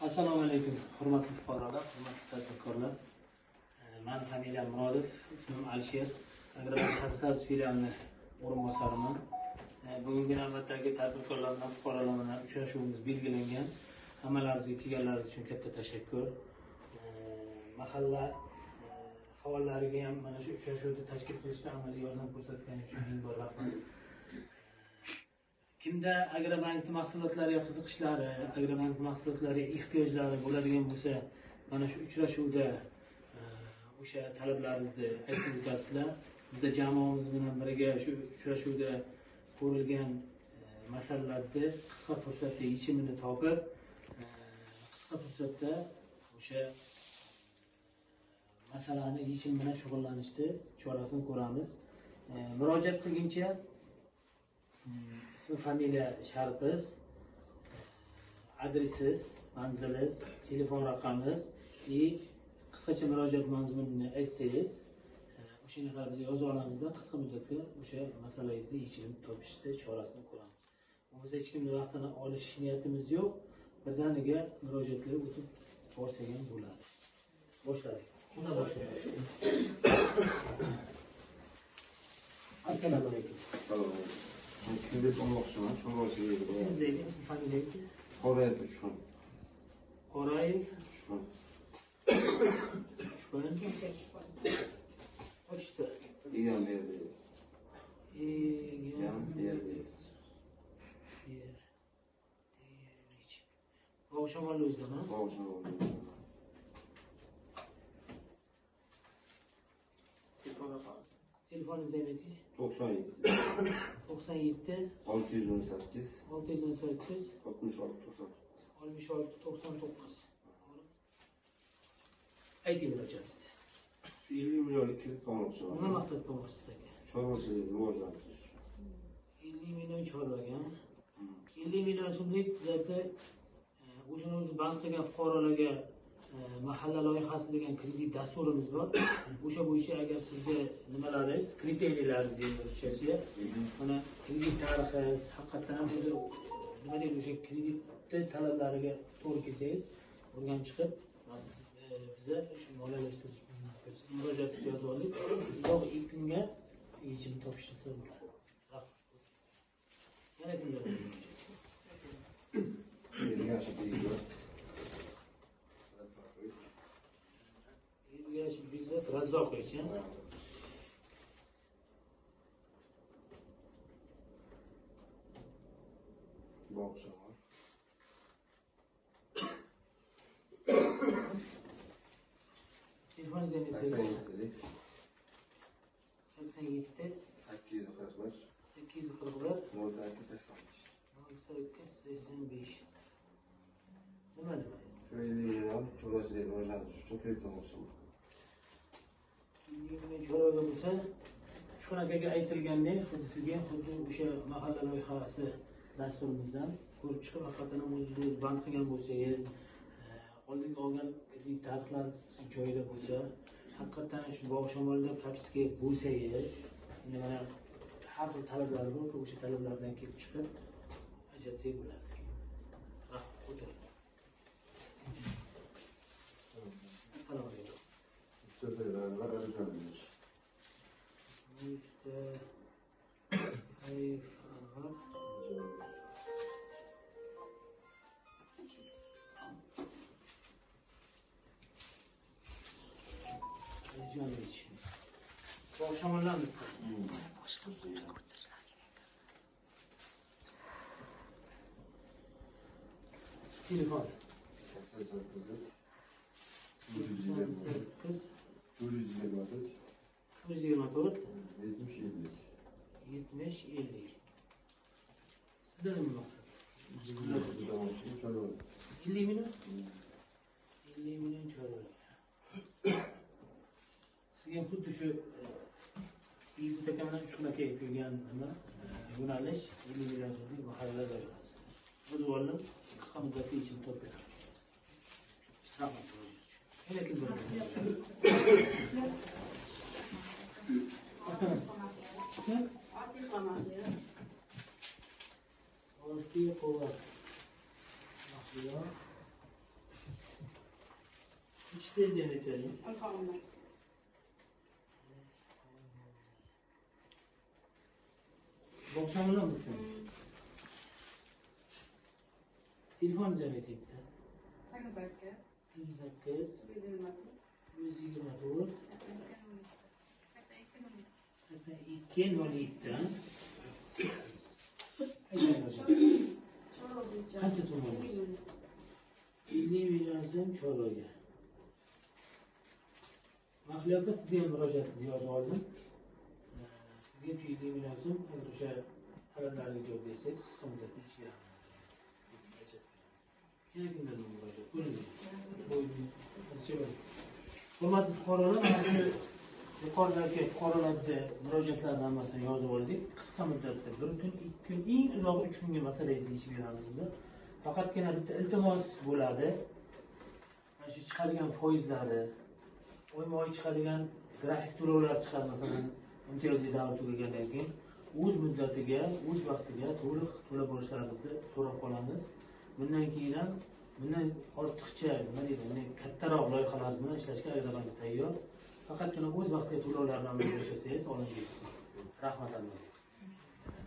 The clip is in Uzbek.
Assalomu alaykum, hurmatli fuqarolar, hurmatli tadbirkorlar. Mani familiyam Murodov, ismim Alisher. Agrobank Shahrisabz filialini o'rinbosariman. Bugungi navbatdagi tadbirkorlar bilan, fuqarolar bilan uchrashuvimiz belgilangan. Hammalaringizga kelganlaringiz uchun katta tashakkur. Mahalla faollariga ham mana shu uchrashuvni tashkil qilishda amaliy yordam ko'rsatgani uchun ming bor rahmat. Kimda Agrobank mahsulotlariga qiziqishlari, Agrobank mahsulotlariga ehtiyojlari bo'ladigan bo'lsa, mana shu uchrashuvda o'sha talablaringizni aytib o'tasizlar. Biz jamoamiz bilan birga shu uchrashuvda ko'rilgan masalalarni qisqa fursatda yechimini topib, qisqa fursatda o'sha masalani yechim bilan shug'ullanishni chorasini ko'ramiz. Murojaat qilguncha ismi, familiya, sharpiz, adresiz, manziliz, telefon raqamiz va qisqacha murojaat mazmunini aytsangiz, o'shanga qarab biz yoza olamizda qisqa muddatda o'sha masalangizni yechimini topishni chorasini ko'ramiz. Biz hech kimning vaqtini olish niyatimiz yo'q. Birdaniga murojaatlar o'tib borsak ham bo'ladi. Boshladik. Unda boshlaymiz. Assalomu alaykum. Assalomu alaykum. Kredit olmoqchiman, chorvachilik. Ismingiz neydi? Ism familiyangiz? Qorayev Uchxon. Qorayev Uchxon. Uchxon. Pochta. Egamberdi. Egamberdi. Bog'shamolni o'zidan, ha? Bog'shamolni. Telefoningizni ayting. 97. 97 618 618 66 99. 66 99. Ayting murojaatingizni. Shu 50 millionlik kredit olmoqchiman. Nima maqsadda olmoqchisiz aka? Chorvachilikni rivojlantirish uchun. 50 million chorvaga. 50 million so'mlik bizlarda o'zini o'zi band qilgan fuqarolarga mahalla loyihasi degan kredit dasturimiz bor. O'sha bo'yicha agar sizda nimalaringiz, kriteriyalariniz deymiz ruschasiga, mana kredit tarixi, haqiqatan ham o'zi nima deydi, o'sha kreditni talablariga to'g'ri kelsangiz, o'rganib chiqib, biza shu moliyalashtirish murojaat yozib oldik. Uzoq 2 kunga yechim topishsa bo'ladi. Yana kimlar? Ergashev Bekzod Razzoqovich. Bog'shamol. Telefoningizni ayting. 87 841 841 08 85. 08 85. Nima nima? 50 million chorvachilikni rivojlantirish uchun kredit olmoqchiman. 50 million chorvaga bo'lsa, Uchxon akaga aytilgandek, xuddi sizga ham xuddi o'sha mahalla loyihasi dasturimizdan ko'rib chiqib, haqiqatan ham o'zingizni o'zi band qilgan bo'lsangiz, oldingi olgan kredit tarixlaringiz joyida bo'lsa, haqiqatan shu Bog'shamolda propiska bo'lsangiz, endi mana har xil talablar bor, o'sha talablardan kelib chiqib ajratsak bo'ladi. Rahmat, o'tiring. Assalomu alaykum. Mustafa Anvar Alijonovich. Mustafa Anvar Alijonovich. Bog'shamoldanmisiz? Telefon. 88 88 424 424 70 50. 70 50. Sizda nima maqsad? 50 million? 50 million chorva. Sizga ham xuddi shu Bekzod aka bilan Uchxon aka aytilgan nima yo'nalish 50 million so'mlik mahalla loyihasi. Biz olib qisqa muddatda yechim topib beramiz. Rahmat. Yana kim bor? Masalan, sen Ortiqova Mahliyo. Otchingizni ham aytavering. Ulxonman. Bog'cha bilan? Telefoningizni ham ayting bitta. 88 88 124 124 82 07. 82 07. Qancha so'm olasiz? 50 million so'm chorvaga. Mahliyo opa, sizga ham murojaatingizni yozib oldim. Sizga ham shu 50 million so'm, agar o'sha talablarga javob bersangiz, qisqa muddatda ichib beramiz. Yana kimdan murojaat? Bo'ling. Hurmatli fuqarolar, mana shu yuqoridagi fuqarolarni murojaatlarini hammasini yozib oldik. Qisqa muddatda 1 kun, 2 kun, eng uzog'i 3 kunga masalangizni yechib beramiz biz. Faqatgina bitta iltimos bo'ladi. Mana shu chiqadigan foizlari, oyma-oy chiqadigan grafik to'lovlar chiqadi, masalan, imtiyozli davr tugagandan keyin o'z muddatiga, o'z vaqtiga to'liq to'lab borishlaringizni so'rab qolamiz. Bundan keyin ham bundan ortiqcha, nima deydi, bundan kattaroq loyihalarimiz bilan ishlashga Agrobank tayyor. Faqatgina o'z vaqtida to'lovlarni amalga oshirsangiz, olingan. Rahmat hammaga.